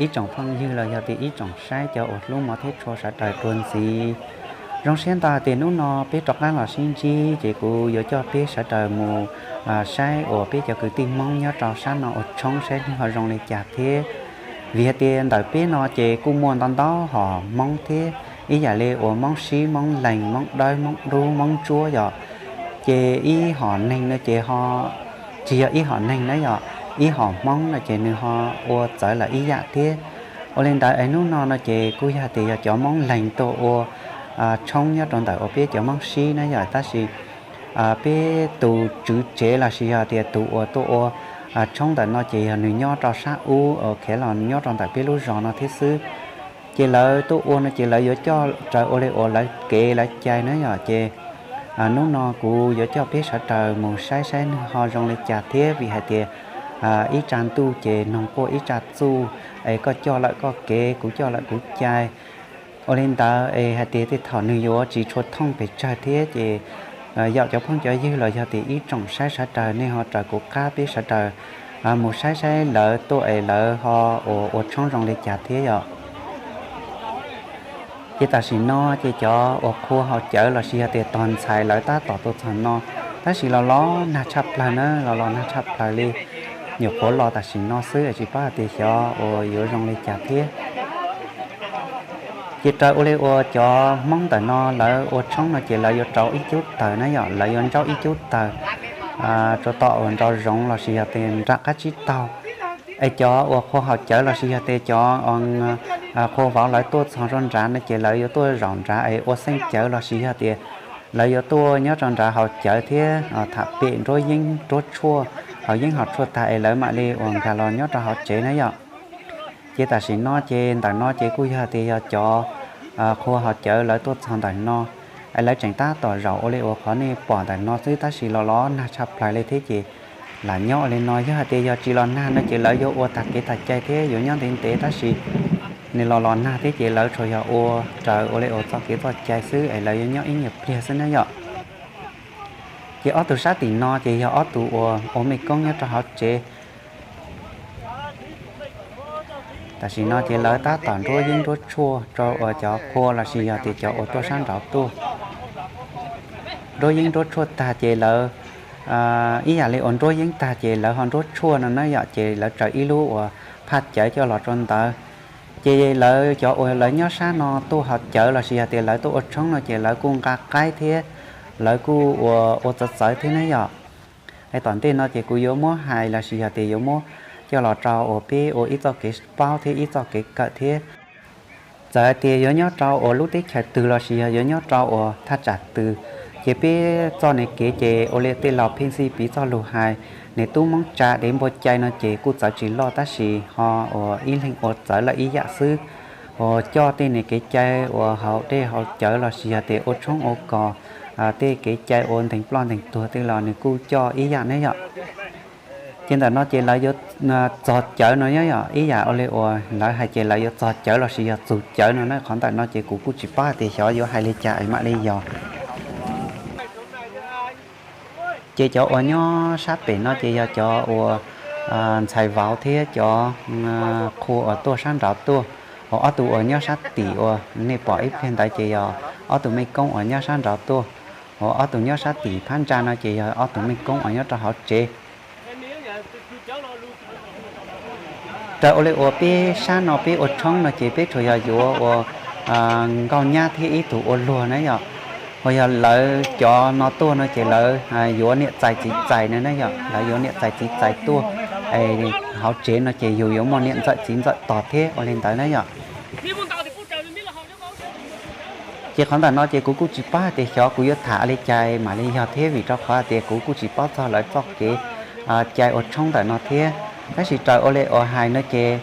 Ib tsoom phooj ywg los yog tias ib tsoom saib cov uas hlub mov thiab tshua sawv daws txuas ntxiv, zoo siab ntau hais tias hnub no peb rov qab los sib ntsib ces kuv yuav coj peb sawv daws mus saib uas peb cov kwv tij Hmoob nyob rau sab no ua tshoob saib nws ho zoo li cas thiab. Vim hais tias ntawm peb no ces kuj muaj ntau ntau hom Hmoob thiab, ib yam li uas Hmoob Sib, Hmoob Lees, Hmoob Dawb, Hmoob Dub, Hmoob Ntsuab yom. Ces ib hom neeg no ces ho tsis yog ib hom neeg na yom, ib hom Hmoob no ces nws ho ua txawv lawm ib yam thiab. Ua li ntawd es hnub no no ces kuj yog tias yog cov Hmoob Lees tuaj ua tshoob nyob rau ntawm uas peb cov Hmoob Sib na yom, tab sis peb tus tswv tsev los sis yog tias tus uas tuaj ua tshoob ntawm no ces yog nws nyob rau sab ub khiav los nyob rau ntawm peb lub zos no thiab xwb. Ces lawv tuaj ua no ces lawv yuav coj raws ua li uas lawv kev lawv cai na yom. Ces hnub no kuv yuav coj peb sawv daws mus saib saib nws ho zoo li cas thiab, vim hais tias ib tsa ntuj ces noog quaj ib tsa txuj, es koj coj lawm koj kev, kuv coj lawm kuv cai. Ua li ntawd es hais tias tej thaum nws yuav tsis tshua thooj pes tsawg thiab ces yaum cov phooj cov ywg los yog tias ib tsoom saib sawv daws nej ho raws kuv qab peb sawv daws mus saib saib lawv tuaj es lawv ho ua ua tshoob zoo li cas thiab yom. Ces tam sim no ces cov uas qhua haus cawv los sis yog tias tog ntxhais lawv tab tom tuaj txog no, tab sis los los nag tshaj plaws na, los los nag tshaj plaws li. Nyuam qhuav los tam sim no xwb es tsis paub hais tias xyov uas yuav zoo li cas thiab. Ces raws ua li uas cov Hmoob ntawm no lawv ua tshoob no ces lawv yuav rauv ib cub tawg na yom, lawv yuav ntsaub ib cub tawg rau tom uas nraum zoov los sis yog tias nram qab tsib taug. Es cov uas qhua haus cawv los sis yog tias cov qhua vauv lawv tuaj txog rau nrad no ces lawv yuav tuaj zaum nrad es ua xeeb cawv los sis yog tias lawv yuav tuaj nyob rau nrad haus cawv thiab tham pem nruab yeeb nruab tshuaj, haus yeeb haus tshuaj tag es lawv mam li uas nkag los nyob rau hauv tsev na yom. Ces tam sim no ces ntawm no ces kuj yog tias yog cov qhua haus cawv lawv tuaj txog ntawm no, es lawv tseem tab tom zaum ua li uas qhov nej pom ntawm no xwb, tab sis los los nag tshaj plaws li thiab ces lam nyob ua li no. Yog hais tias yog tsis los nag no ces lawv yuav ua tag kev tag cai thiab yuav nyob ntev ntev, tab sis nws los los nag thiab ces lawv tsuas yog ua raws ua li uas txoj kev txoj cai xwb es lawv yuav nyob ib nyuag pliag xwb na yom. Ces ob tug sab tim no ces yog ob tug uas ua mej koob nyob rau hauv tsev. Tam sim no ces lawv tab tom nruab yeeb nruab tshuaj rau uas cov qhua los sis yog tias cov uas tuaj sab nraud tuaj. Nruab yeeb nruab tshuaj tag ces lawv ib yam li uas nruab yeeb tag ces lawv ho nruab tshuaj no na yom, ces lawv tsaws ib lub uas phaj cawv coj los rau ntawd. Ces lawv cov uas lawv nyob sab no tuaj haus cawv los sis yog tias lawv tuaj ua tshoob no ces lawv kuj nqa qaib thiab lawv kuj ua ua txawv txawv thiab na yom. Es tom ntej no ces kuv yuav muab hais los sis yog tias yuav muab coj los rau uas peb ua ib txoj kev paub thiab ib txoj kev kawm thiab. Txawm hais tias yuav nyob rau uas lub teb chaws twg los sis yog yuav nyob rau uas thaj tsam twg, ces peb txoj niag kev ces ua li tej laus pheej xij piv txoj lus hais, niag tub Hmoob tsa dev npua cai no ces kuj txawv tsis loj tab sis ho uas ib leeg ua txawv lawm ib yam xwb. Uas coj tej niag kev cai uas haus dej haus cawv los sis yog tias ua tshoob ua kos, tej kev cai uas nteeg ploj nteeg tuag tej los nws kuj coj ib yam ne yom. Ces ntawm no ces lawv yuav txog cawv no nyob yom, ib yam ua li uas lawv hais ces lawv yuav txog cawv los sis yog txug cawv no na. Qhov ntawm no ces kuv kuj tsis paub hais tias xyov yuav hais li cas es mam li yog. Ces cov uas nyob sab pem no ces yog cov uas ntxhais vauv thiab cov qhua uas tuaj sab nraud tuaj. Uas ob tug uas nyob sab tim uas nej pom ib pliag ntawd ces yog ob tug mej koob uas nyob sab nraud tuaj. Uas ob tug nyob sab tim phab ntsa no ces yog ob tug mej koob uas nyob rau hauv tsev. Raws ua li uas peb sab no peb ua tshoob no ces peb tsuas yog yuav ua nkauj nyab thiab ib tug ua luag na yom. Uas yog lawv cov no tuaj no ces lawv yuav niam txais txiv txais no na yom, lawv yuav niam txais txiv txais tuaj. Hauv tsev no ces yus yuav muaj niam ntxawm txiv ntxawm tos thiab ua li ntawd na yom. Ces qhov ntawm no ces kuv kuj tsis paub hais tias xyov kuv yuav tham li cas mam li yog thiab, vim rau qhov hais tias kuv kuj tsis paub txog lawv txoj kev cai ua tshoob ntawm no thiab. Tab sis raws ua li uas hais no ces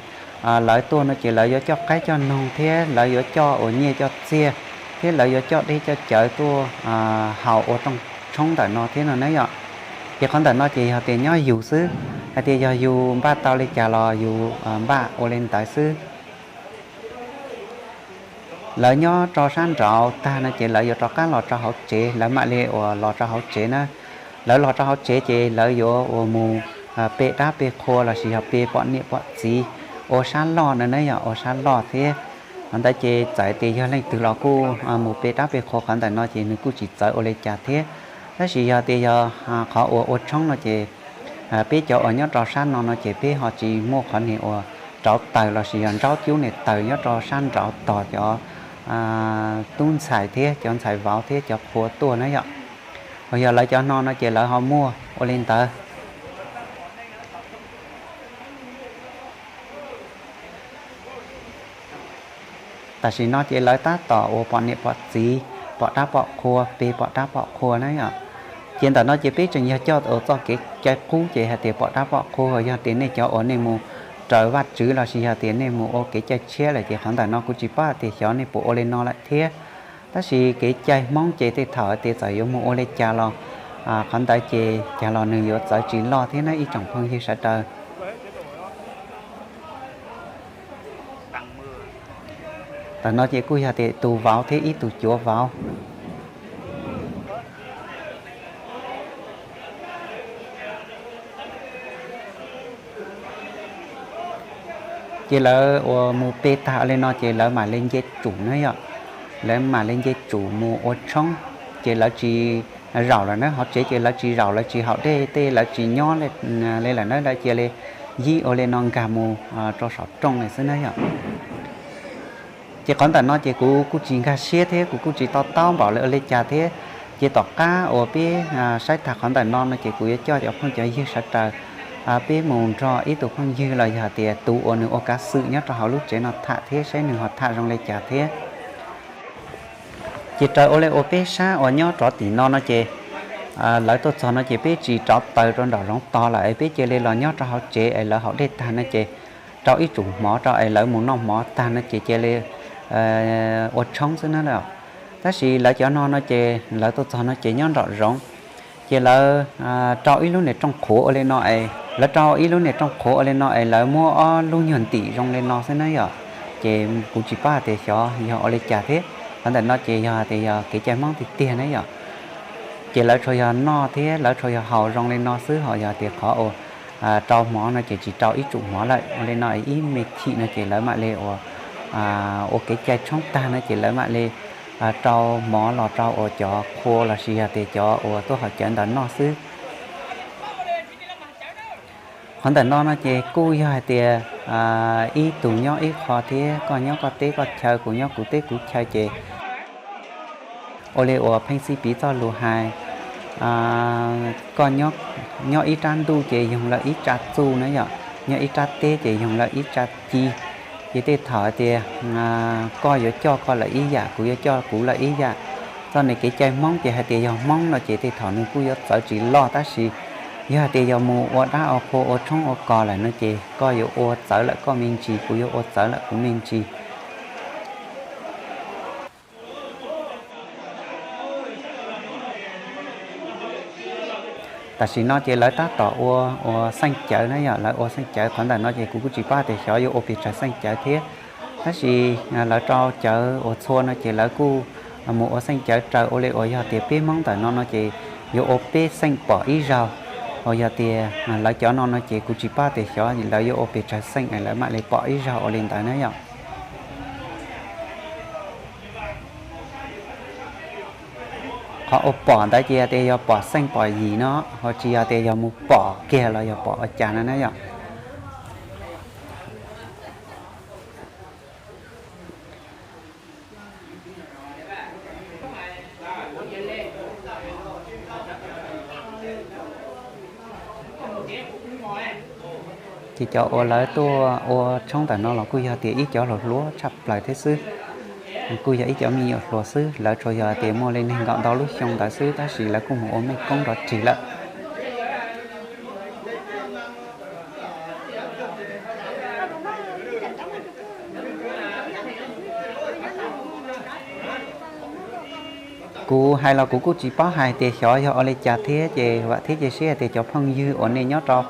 lawv tuaj no ces lawv yuav coj qaib coj noog thiab lawv yuav coj uas nyiaj coj txiaj thiab lawv yuav coj dej coj cawv tuaj haus ua rooj tshoob ntawm no thiab no na yom. Ces qhov ntawm no ces yog tias nyob yus xwb, hais tias yog yus npaj tau li cas los yus npaj ua li ntawd xwb. Lawv nyob rau sab nraud tag no ces lawv yuav rov qab los rau hauv tsev, lawv mam li uas los rau hauv tsev na. Lawv los rau hauv tsev ces lawv yuav uas mus pe dab pe qhua los sis yog pe pom niam pom txiv, ua sab loj no na yog ua sab loj thiab. Qhov ntawd ces txawm tias yog leej twg los kuj mus pe dab pe qhua qhov ntawm no ces nws kuj tsis txawv ua li cas thiab. Tab sis yog tias yog qhov uas ua tshoob no ces peb cov uas nyob rau sab no no ces peb ho tsis muaj qhov niag uas rauv taws lossis yog nraub cub niag taws nyob rau sab nraud tos cov tub ntxhais thiab cov ntxhais vauv thiab cov qhua tuaj na yom. Uas yog lawv cov no no ces lawv ho muaj ua li ntawd. Tam sim no ces lawv tab tom uas pom niam pom txiv pom dab pom qhua pe pom dab pom qhua na yom. Ces ntawm no ces peb tseem yog coj uas txoj kev cai qub ces hais tias pom dab pom qhua, yog tias nej cov uas nej mus raws Vajtswv lossis yog tias nej mus ua kev cai tshiab lawm ces qhov ntawm no kuv tsis paub hais tias xyov nej puas ua li no lawm thiab. Tab sis kev cai Hmoob ces tej thaum hais tias txawm yuav mus ua li cas los qhov ntawd ces cas los nws yuav txawv tsis loj thiab na ib tsoom phooj ywg sawv daws. Tam no ces kuj yog tias tus vauv thiab ib tug cuav vauv. Ces lawv uas mus pe tag li no ces lawv mam li nce tsum na yom. Lawv mam li nce tsum mus ua tshoob, ces lawv tsis zaum lawm na, hauv tsev ces lawv tsis zaum, lawv tsis haus dej tej, lawv tsis nyob li lawm na, lawv cia li yib ua li no nkag mus rau saum rooj li xwb na yom. Ces qhov ntawm no ces kuv kuj tsis nkag siab thiab kuv kuj tsis to taub npaum li ua li cas thiab. Ces tom qab uas peb saib tag qhov ntawm no no ces kuv yuav coj cov phooj cov ywg sawv daws peb mus nrog ib tug phooj ywg los yog tias tus uas nws ua kav xwm nyob rau hauv lub tsev no tham thiab saib nws ho tham zoo li cas thiab. Ces raws ua li uas peb sab uas nyob rov tim no no ces lawv tuaj txog no ces peb tsis rauv taws rau nraum zoov tog lawm es peb cia li los nyob rau hauv tsev es lawv haus dej tag no ces rau ib tsum hmov rau es lawv mus noj hmov tag no ces cia li ua tshoob xwb na. Tab sis lawv cov no no ces lawv tuaj txog no ces nyob nraum zoov, ces lawv rau ib lub niag rooj qhuav ua li no es lawv rau ib lub niag rooj qhuav ua li no es lawv muab ob lub nyuag ntim zoo li no xwb na yom. Ces kuv tsis paub hais tias xyov yog ua li cas thiab. Qhov ntawm no ces yog hais tias yog kev cai Hmoob tiag tiag na yom. Ces lawv tsuas yog noj thiab lawv tsuas yog haus zoo li no xwb, ho yog tias qhov uas rau hmov no ces tsis rau ib tsum hmov lawm. Ua li no ib me chim no ces lawv mam li ua, ua kev cai tshoob tag no ces lawv mam li rau hmov los rau uas cov qhua lossis yog tias cov uas tuaj haus cawv ntawd noj xwb. Qhov ntawm no no ces kuj yog hais tias ib tug nyob ib qho thiab koj nyob koj teb koj chaw, kuv nyob kuv teb kuv chaw ces ua li uas Pheej Xib piv txoj lus hais, koj nyob ib rab ntuj ces yoog lawm ib tsa txuj na yom, nyob ib rab teb ces yoog lawm ib tsa ci. Ces tej thaum hais tias koj yuav coj koj lawm ib yam, kuv yuav coj kuv lawm ib yam. Txoj niag kev cai Hmoob ces hais tias yog Hmoob no ces tej thaum nws kuj yuav txawv tsis loj, tab sis yog hais tias yog mus ua dab ua qhua ua tshoob ua kos lawm no ces koj yuav ua txawv lawm koj me ntsis, kuv yuav ua txawv lawm kuv me ntsis. Tam sim no ces lawv tab tom ua, ua xeej cawv na yom, lawv ua xeej cawv qhov ntawm no ces kuv kuj tsis paub tias xyov yuav ua pes tsawg xeej cawv thiab. Tab sis lawv rau cawv uas txhua no ces lawv kuj mus ua xeej cawv raws ua li uas yog tias peb Hmoob ntawm no no ces yuav ua peb xeej pom ib zaug. Uas yog tias lawv cov no no ces kuv tsis paub tias xyov lawv yuav ua pes tsawg xeej es lawv mam li pom ib zaug ua li ntawd na yom. Qhov ua pom ntawd ces yog tias yog pom xeej pom yim no, ho tsis yog tias yog mus pom kiag los yog pom ua cas no na yom. Ces cov uas lawv tuaj ua tshoob ntawm no los kuj yog tias ib cov hluas hluas tshaj plaws thiab xwb. Kuj yog ib cov me nyuam hluas xwb, lawv tsuas yog tias muaj li nees nkaum ntau lub xyoo ntawd xwb, tab sis lawv kuj mus ua mej koob rov rig lawm. Kuv hais los kuv kuj tsis paub hais tias xyov yog ua li cas thiab, ces vam thiab cia siab hais tias cov phooj ywg uas nej nyob rau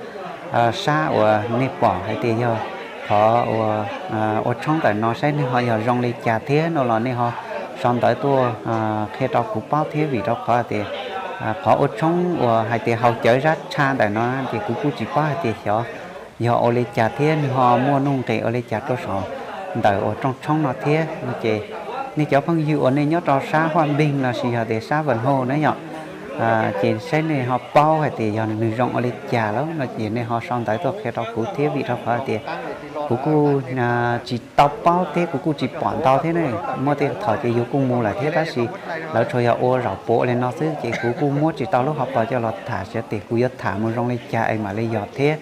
sab uas nej pom hais tias yog qhov uas ua tshoob ntawm no saib nej ho yog zoo li cas thiab no los nej ho sau ntawv tuaj qhia rau kuv paub thiab, vim rau qhov tias qhov ua tshoob uas hais tias haus cawv zab tsha ntawm no ces kuv kuj tsis paub hais tias xyov yog ua li cas thiab nws ho muaj nuj nqis ua li cas rau saum ntawm uas rooj tshoob no thiab no ces nej cov phooj ywg uas nej nyob rau sab Huaj Npeeg lossis yog tias sab Vas Hau na yom, ces saib nej ho paub hais tias yog nws zoo ua li cas lawm no ces nej ho sau ntawv tuaj qhia rau kuv thiab, vim rau qhov hais tias kuv kuj tsis tau paub thiab kuv kuj tsis pom ntau thiab ne. Muaj tej thaum ces yus kuj mus lawm thiab tab sis lawv tsuas yog ua zaum puav li no xwb ces kuv kuj muab tsis tau lub hauv paus coj los tham, xyov tias kuv yuav tham mus zoo li cas es mam li yog thiab.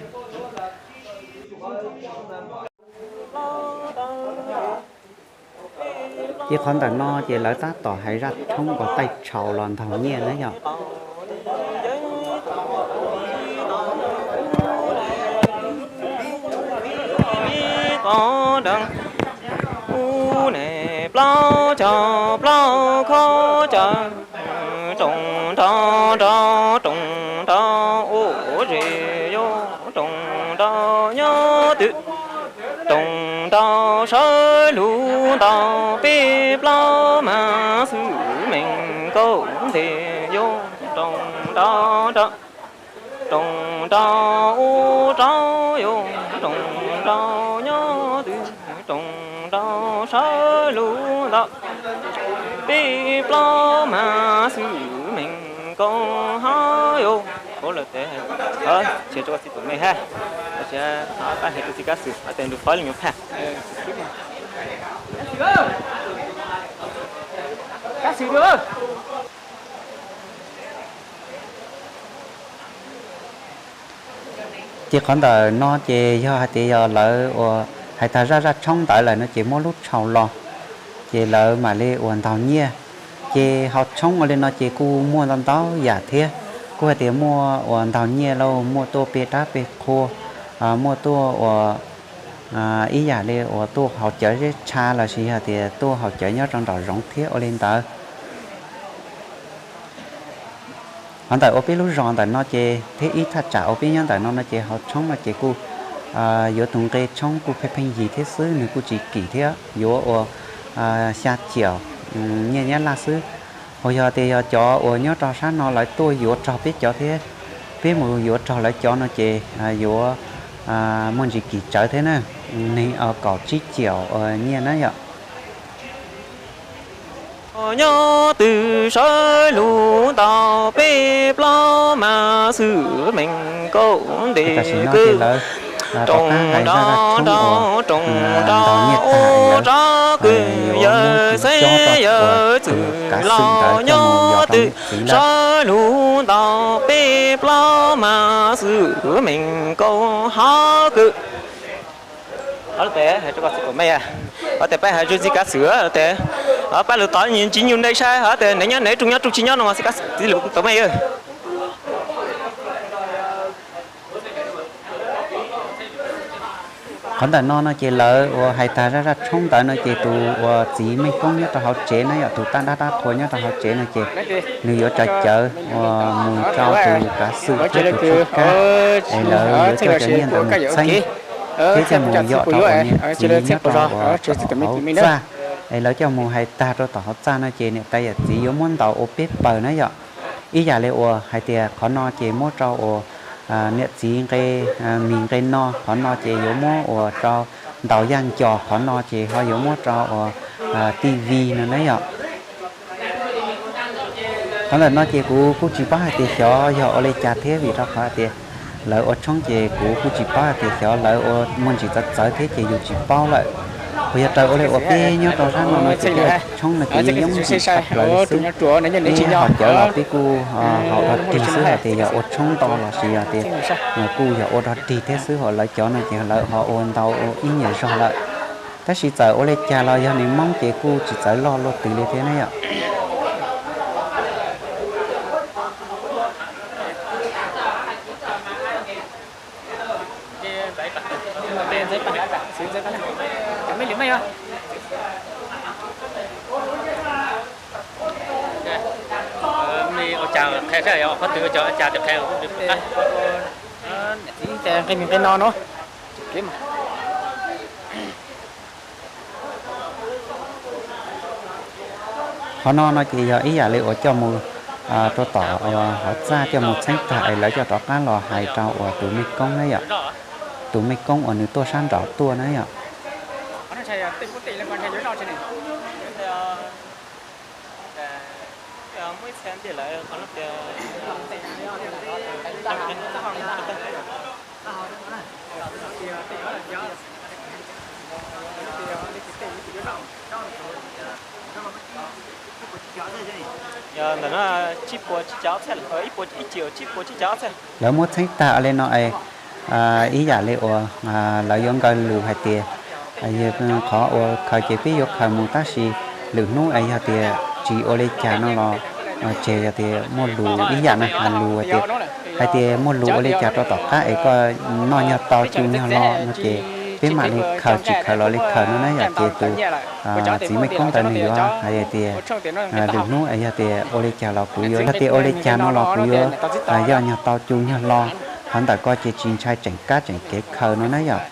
Ces qhov ntawm no ces lawv tab tom hais zaj tshoob uas taij tshau los ntaus nyiaj na yom. Ub ne plaub caug plaub khob cawv, roos nrog nrog roos nrog ua zes yuav roos nrog nyob twg, roos nrog sawv lug ntaus peb plaub mas xwm meem kaum ntej yuav roos nrog nrog roos nrog ub rau yuav roos nrog nyob twg, roos nrog sawv lug ntawm peb plaub mas xwm meem kaum hab yuav. Ua lawm tes, tsis rau txiv tus me hab, pab hais rau txiv Kab Xwm, tes nrug pab li nyuag phaj. Ces qhov ntawm no ces yog hais tias yog lawv uas hais tag zaj zaj tshoob ntawd lawm no ces muab lub tshau los, ces lawv mam li uas ntaus nyiaj. Ces hauv tshoob ua li no ces kuj muaj ntau ntau yam thiab, kuj hais tias muaj uas ntaus nyiaj lauj, muaj tuaj pe rab pe qhua, muaj tuaj uas ib yam li uas tuaj haus cawv zeb tsha lossis yog tias tuaj haus cawv nyob rau nraum zoov thiab ua li ntawd. Qhov ntawm ua peb lub zos ntawm no ces thiab ib thaj tsam ua peb nyob ntawm no no ces hauv tshoob no ces kuj yuav tus nqe tshoob kuj pheej pheej yig thiab xwb, nws kuj tsis kim thiab yuav ua xya ciam nyiaj Nyab Laj xwb. Ho yog tias yog cov uas nyob rau sab no lawv tuaj yuav rog peb cov thiab peb mus yuav rog lawv cov no ces yuav muaj ntsis kim tsawv thiab na, nees kaum tsib ciam nyiaj na yom. Nyob twg sawv lug ntaus peb plaub mas xwm meem kaum ntej kwj, roos nrog nrog roos nrog ua rab kwj, yawg xeeb yawg txwm los nyob twg sawv lug ntaus peb plaub mas xwm meem kaum hab kwj. Tes, tes pab hais rau txiv Kab Xwm tes, pab lug tod ntsib nyuj ntej saib hov tes nws nyob nws rooj nyob rooj tsis nyob no txiv tus me. Qhov ntawm no no ces lawv uas hais tag zaj zaj tshoob ntawd no ces tus uas txiv Meej Koob nyob rau hauv tsev na yom, tus tab dab dab qhua nyob rau hauv tsev no ces nws yuav tso cawv uas mus rau tus Kav Xwm thiab tus Tshoob Kab, es lawv yuav coj cov nyiaj ntawd mus txheeb thiab coj mus yom rau uas niam txiv nyob rau uas tom hauv txaj. Es lawv coj mus hais tag rau tom hauv txaj no ces niam tais yawm txiv yuav muab ntaus ua peb pawg na yom. Ib yam li uas hais tias qhov no ces muab rau uas niam txiv nqe mis nqe no, qhov no ces yuav muab uas rau ntaus yaj ncos, qhov no ces ho yuav muab rau uas T V no na yom. Qhov ntawm no ces kuv kuj tsis paub hais tias xyov yog ua li cas thiab, vim rau qhov hais tias lawv ua tshoob ces kuv kuj tsis paub hais tias xyov lawv ua muaj ntsis txawv txawv thiab ces yus tsis paub lawm. Kuv yog raws ua li uas peb nyob rau sab no no ces peb ua tshoob no ces yeej yooj yim tshaj plaws li xwb. Peb haus cawv los peb kuj haus dog dig xwb, hos tias yog ua tshoob nto lossis yog tias kuj yog ua dog dig thiab xwb, hos lawv cov no ces lawv ho ua ntau ib nyuag zog lawm. Tab sis txawm ua li cas los yog nws Hmoob ces kuj tsis txawv loj luaj twg li thiab ne yom. Nqe no no. Qhov no no ces yog ib yam li uas coj mus rau tom uas hov txaj coj mus txheeb tag es lawv coj rov qab los hais rau uas tus mej koob na yom. tus mej koob uas nws tuaj sab nraud tuaj na yom. Ntawm no tsib puas tsib cav ob txhiab, ib puas tsib cav ob txhiab. Lawv muab txheeb tag li no es ib yam li uas lawv yuav nkaw lus hais tias qhov uas khaws ces peb yuav khaws mus tab sis lwm hnub es yog tias tsis ua li cas no los tseg, yog tias muaj lus ib yam na, lus tias hais tias muaj lus ua li cas rau tom qab es koj noj nyog tau cu nyog lo no ces peb mam li khaws, tsis khaws los li khaws no na yom. Ces tus txiv mej koob ntawd nws yuav hais tias lwm hnub es yog tias ua li cas los kuv yuav, yog tias ua li cas no los kuv yuav yoj nyog tau cu nyog lo. Qhov ntawm ko ces tsis ntshai tseem kab tseem kev khaws no na yom.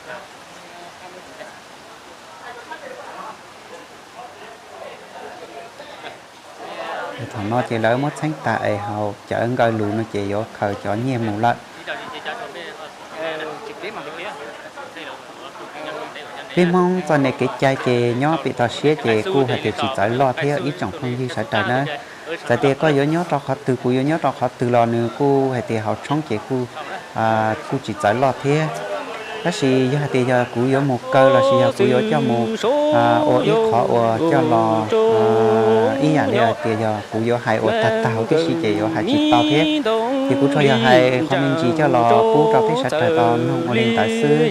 Thaum no ces lawv muab txheeb tas es haus cawv nkaw lus no ces yuav khaws cov nyiaj mus lawm. Peb Hmoob txoj niag kev cai ces nyob pem toj siab ces kuj hais tias tsis txawv loj thiab ib tsoom phooj ywg sawv daws na. Txawm tias koj yuav nyob rau qhov twg, kuv yuav nyob rau qhov twg los nws kuj hais tias haus tshoob ces kuj kuj tsis txawv loj thiab. Tab sis yog hais tias yog kuv yuav mus kaw los sis yog kuv yuav coj mus ua ib qhov uas coj los ib yam li hais tias yog kuv yuav hais uas tag tag huv tib si ces yuav hais tsis tau thiab. Ces kuv tsuas yog hais qhov me ntsis coj los pub rau peb sawv daws tau mloog ua li ntawd xwb.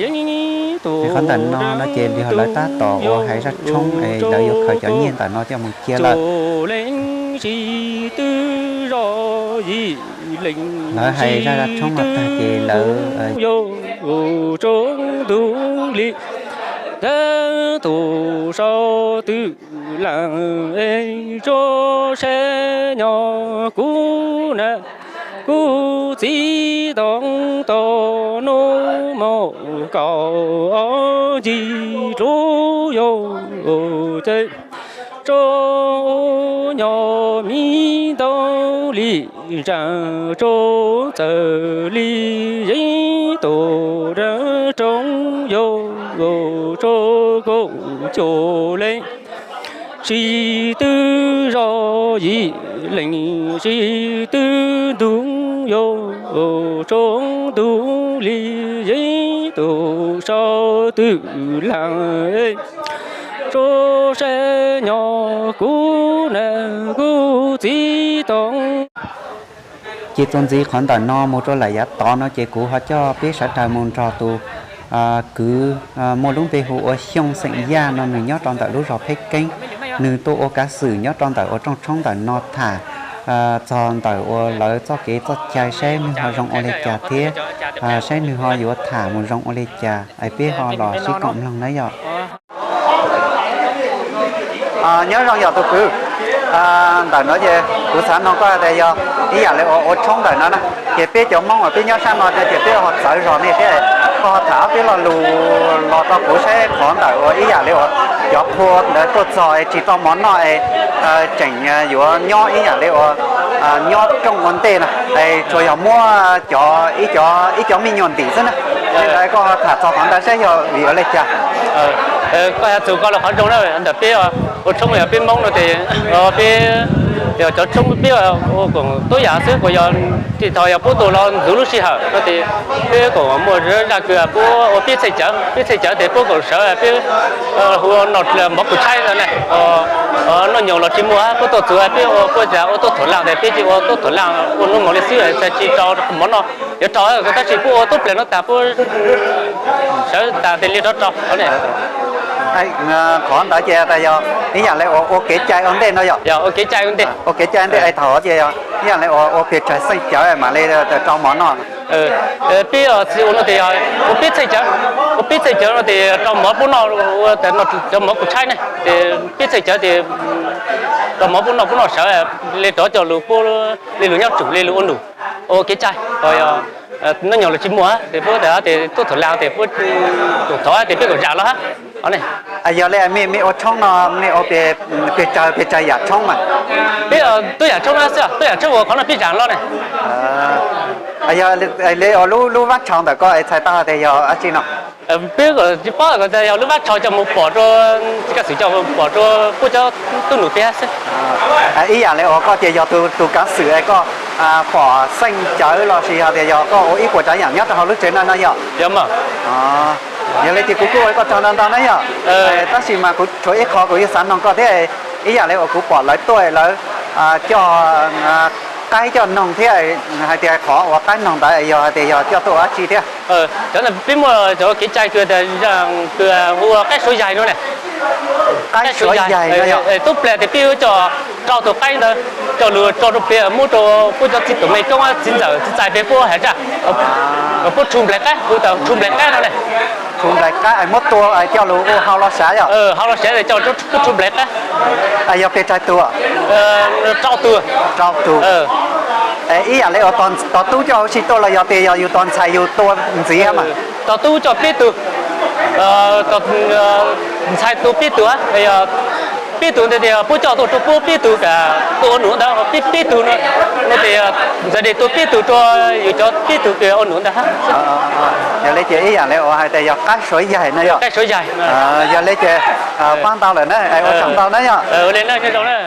Es qhov ntawm no no ces yog lawv tab tom uas hais zaj tshoob es lawv yuav khaws cov nyiaj ntawm no coj mus cia lawm. Lawv hais zaj tshoob no tag ces lawv tsob ntug li, tab tus sau twm lam tso sab nyo kuv na, kuv txiv tau tau nub mos kaum ob ncig dlub yau ces tso nyo miv ntau li, zam tso txawm li yeeb tus dab roob yau tso kaum cuaj leej. Tsis twb zoj yim leej, tsis twb ntug yau tso ntug li yeeb tus sau twm lam tso sab nyo kuv na, kuv txiv tau. Ces txuas ntxiv qhov ntawm no mus rau lawm yav tod no ces kuv ho coj peb sawv daws mus nrog tus kwv muaj lub npe hu ua Xyooj xeem Yaj no, nws nyob rau ntawm lub zos Pheb Keeb. Nws tuaj ua kav xwm nyob rau ntawm ua rooj tshoob ntawm no tham txog ntawm uas lawv txoj kev txoj cai saib nws ho zoo ua li cas thiab saib nws ho yuav tham mus zoo ua li cas es peb ho los sib koom mloog na yom. Nyob zoo yog tus kwv, ntawm no ces kuv xav nug koj tias yog ib yam li ua ua tshoob ntawm no na, ces peb cov Hmoob uas peb nyob sab no ces peb ho txawv zog nej thiab, koj ho tham ob peb lo lus los rau kuv saib qhov ntawm uas ib yam li uas cov qhua ntawd tuaj txog es tsis tau mov noj es tseem yuav nyob ib yam li uas nyob rooj ua ntej no es tsuas yog muab cov ib cov ib cov me nyuam ntim xwb na. Li ntawd koj ho tham txog qhov ntawd saib yog vim ua li cas? Koj hais txog koj los qhov zoo na, ntawm peb ua tshoob yog peb Hmoob no ces peb yog cov tshoob peb ua koom tub yam xwb, kuj yog tib thaum yog puab tus los ntxuv lub sij hawm no ces peb koom muaj zaj kws puab ua peb txhij cawv, peb txhij cawv ces puab koom sawv peb hu ua noj mov kuj tshaib ntawd ne. Noj nyoos los tsis muaj, puab tuaj txug peb ua puab tas ua tuab thuam laj tes peb cia ua tuab thuam laj ua hnub moos li xwb, tsis rau mov noj. Yuav rau tab sis puab ua tuab plag no tas puab sawv tas tes li rov rau. Qhov ntawd ces yog ib yam li ua kev cai ua ntej no yom? Ua kev cai ua ntej, ua kev cai ua ntej es thaum ces yog ib yam li ua pes tsawg xeej cawv mam li rau mov noj? Peb txhij ua no tes yog ua peb txhij cawv, ua peb txhij cawv no tes rau mov puab noj, ua tas cov mov kuj tshaib ne, tes peb txhij cawv tes rau mov puab noj, puab noj sawv li rov coj lug puab li lug nyob tsum li lug ua num, ua kev cai. Noj nyoos los tsis muaj tes puab tas tes tuab thuam laj tes puab tus thov tes peb koom zam los hab. Yog li mej ua tshoob no mej ua pes tsawg pes tsawg yam tshoob mas? Peb tub yam tshoob xwb, tub yam tshoob ua qhov no peb zam los ne. Yog li ua lub, lub vab tshau ntawm koj es txhais tau hais tias yog dab tsi no? Peb tsis paub, yog lub vab tshau coj mus pom rau, kaj xwm coj pom rau puab cov tub num peb xwb. Ib yam li uas koj ces yog tus, tus kaj xwm es koj pom xeej cawv los sis yog tias yog koj ua ib puas tsav yam nyob rau hauv lub tsev no no yog? Yog li ces kuv kuj ua koj tsaug ntau ntau na yog. Tab sis mas kuv tshuav ib qho kuv yuav xav noog koj thiab, ib yam li uas kuv pom lawv tuaj lawv coj qaib coj noog thiab, hais tias qhov uas qaib noog ntawd yog hais tias yog coj tuaj ua dab tsi thiab? Cov no peb muaj cov kev cai kws tias, kws hu ua qaib suav yaig no ne. Qaib suav yaig no yog? Tub plag tias peb yuav coj rau tus qaib ntawd coj lug tso rau peg muab rau puab cov txiv tuam me koob txiv ntxawm txiv txais peg puab has tsaj, puab rhu nplaim qaib, hu tas rhu nplaim qaib no ne. Rhu nplaim qaib muab tua coj lug ua hau los sav yog? Hau los sav coj puab rhu nplaim qaib. Yog pes tsawg tug? Rau tug. Rau tug. Ib yam li uas tos tub coj huv si tuaj los yog tias yog yus tos ntxhais yus tua ntxiv mas? Tos tub coj peb tug, ntxhais tua peb tug, peb tug ntawd tias puab coj tuaj rau puab peb tug kam tuaj ua num ntawd, peb, peb tug no, no tias ntxhais tua peb tug rau yus cov peb tug ua num ntawd. Yog li ces ib yam li uas hais tias yog qaib suav yaig no yog? Qaib suav yaig. Yog li ces paab ntau lawm na, ua tsaug ntau na yog. Ua li na, nyob zoo na.